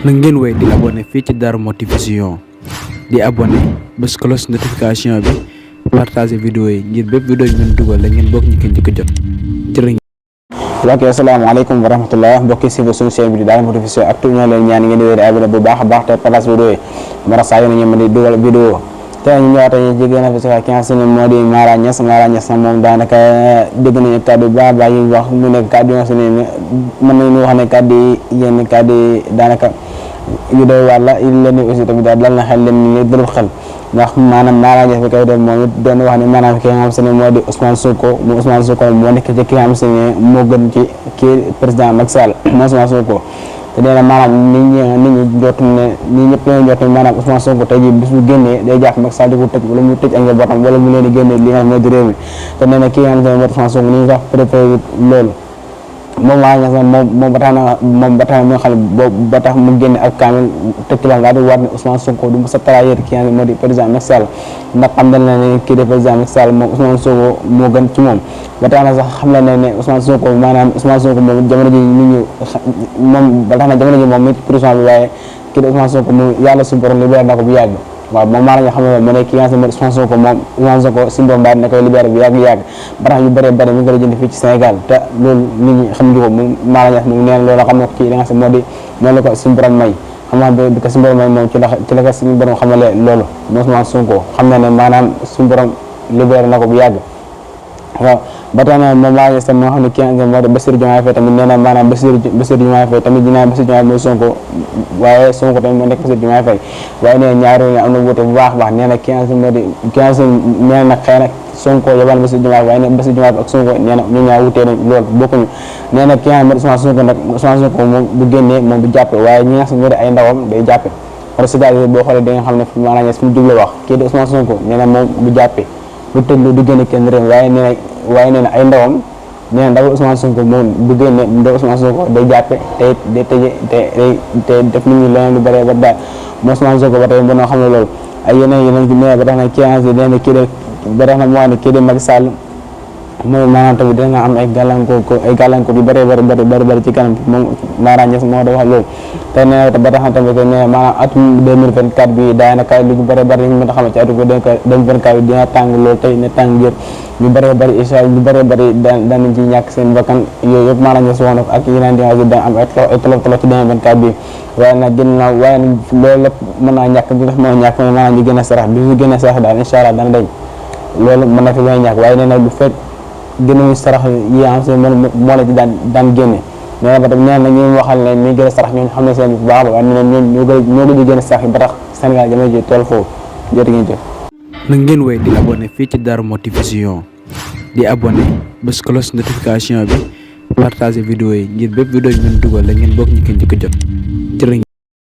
na ngeen wéy di abonné fii ci Darou Mouhty Vision di abonné bés cloche notification bi partager vidéo yi ngir bépp vidéo ñu dugal la ngeen bokk ñu ko njëkk a jot jërë ngeen. ok asalaamaaleykum wa rahmatullah mbokki si suñu chaîne bi di Darou Mouhty Vision ak tout ñoo leen ñaan ngeen di wéy di abonné bu baax a baax te partage vidéo yi mara saa yu ne ñu mën di dugal vidéo te ñu ñëwaat ñu jigéen a fi si ki nga xam ne moo di Mara Niass moom daanaka dégg nañu kàddu ba yi wax mu nekk kàddu yi nga xam ne mën nañu wax ne kàddu yi yenn kàddu yi daanaka yu doy waar la leen aussi tamit daal dal na xel leen ni dalul xel ndax maanaam Mara Niass bi koy def moom it doon wax ne maanaam ki nga xam ne moo di Ousmane Sonko moo nekk ci ki nga xam ne moo gën ci kii président Macky Sall moo Ousmane Sonko te nee na maanaam nit ñi jot ne ñi ñëpp ñoo jot ne maanaam Ousmane Sonko tey jii bis bu génnee day jàpp Macky Sall di ko tëj wala mu tëj ak njabootam wala mu leen di génne li nga xam ne di réew mi te nee na ki nga xam ne moo di Ousmane Sonko ni ñu sax préparé loolu moom Mara Niass moom ba tax na moom ba tax na xam ne ba tax mu génne ak kaamil tëj ci la daal di war ne Ousmane Sonko du mos a trahir ki nga xam ne moo di président Macky Sall ndax xam nañ ne kii de président Macky Sall moom Ousmane Sonko moo gën ci moom ba tax na sax xam nañ ne Ousmane Sonko maanaam Ousmane Sonko moom jamono ji nit ñi moom ba tax na jamono ji moom it prison bi waaye kii de Ousmane Sonko moom yàlla suñu borom libéré na ko bu yàgg waaw moom Mara Niass xam ne mu ne ki nga xam ne Ousmane Sonko moom Ousmane Sonko suñu borom daal na koy libéré bu yàgg ba tax yu bëree bëri mi ngi koy jënd fii ci Sénégal te loolu nit ñi xam nga ko moom Mara Niass moom nee na loolu xam na ko ci li nga xam ne moo di noonu la ko suñu borom may xam naa bi ko suñu borom may moom ci la ko suñu borom xamale loolu moom Ousmane Sonko xam na ne maanaam suñu borom libéré na ko bu yàgg waaw ba tax na moom Mara Niass moo xam ne ki nga xam ne moo di Bassirou Diomaye Faye tamit nee na maanaam Bassirou Diomaye Faye tamit dinaa Bassirou Diomaye mooy Sonko waaye Sonko tamit moo nekk Bassirou Diomaye Faye waaye nee na ñaari am na wuute bu baax a baax nee na ki nga xam ne moo di ki nga xam ne nee na nag xëy na Sonko yabal Bassirou Diomaye waaye nee na Bassirou Diomaye ak Sonko nee na ñu ñaar wuute nañ loolu bokkuñu nee na ki nga xam ne Ousmane Sonko nag Ousmane Sonko moom bu génnee moom du jàppe waaye ñi nga xam ne moo di ay ndawam day jàppe parce que c'est-à-dire boo xoolee da nga xam ne Mara Niass fi mu juble wax kii di Ousmane Sonko nee na moom du jàppe du tëj lu du génne kenn réew waaye nee na ay ndawam nee na ndaw Ousmane Sonko moom bu génne ndaw Ousmane Sonko day jàppe te day tëje te def nit ñi leneen lu bëree ba daal moo Ousmane Sonko ba tey ba noo xam ne loolu ay yeneen nee ba tax na kii nee na kii de ba tax na moo wax ne kii de Macky Sall mooy maanaam tamit dina am ay gàllankoor yu bëri ci kanam moom Mara Niass moo da wax loolu te nee na ba tax na tamit nee na maanaam atum 2024 bi daanaka lu bëri ñu mën a xamal ci atum 2024 bi dina tàng loolu tey ne tàng jër ñu bëri incha allah ñu bëri danañ ci ñàkk seen bakkan yooyu yëpp Mara Niass wax na ko ak yeneen dinaa daan am ay tolof ci 2024 bi waaye nag ginnaaw waaye nag loolu lépp mën naa ñàkk bi ndax mën naa ñàkk maanaam ñu gën a sarax bi ñu gën a sarax daal incha allah dana dañ loolu mën na fi may ñàkk waaye nee na lu fekk gënuñu sarax yi nga xam ne moo la ci daan génne nee na ba tam nee na ñu waxal ne ni gën a sarax ñooñu xam ne seen bu baax waaye ñoo gën a gën a sarax yi ba tax Sénégal jamono ji tool foofu jërë ngeen jëf. na ngeen wéy di abonné fii ci Darou Mouhty Vision di abonné bés cloche notification bi partager vidéo yi ngir bépp vidéo ñu dugal la ngeen bokk ñu ko njëkk a jot.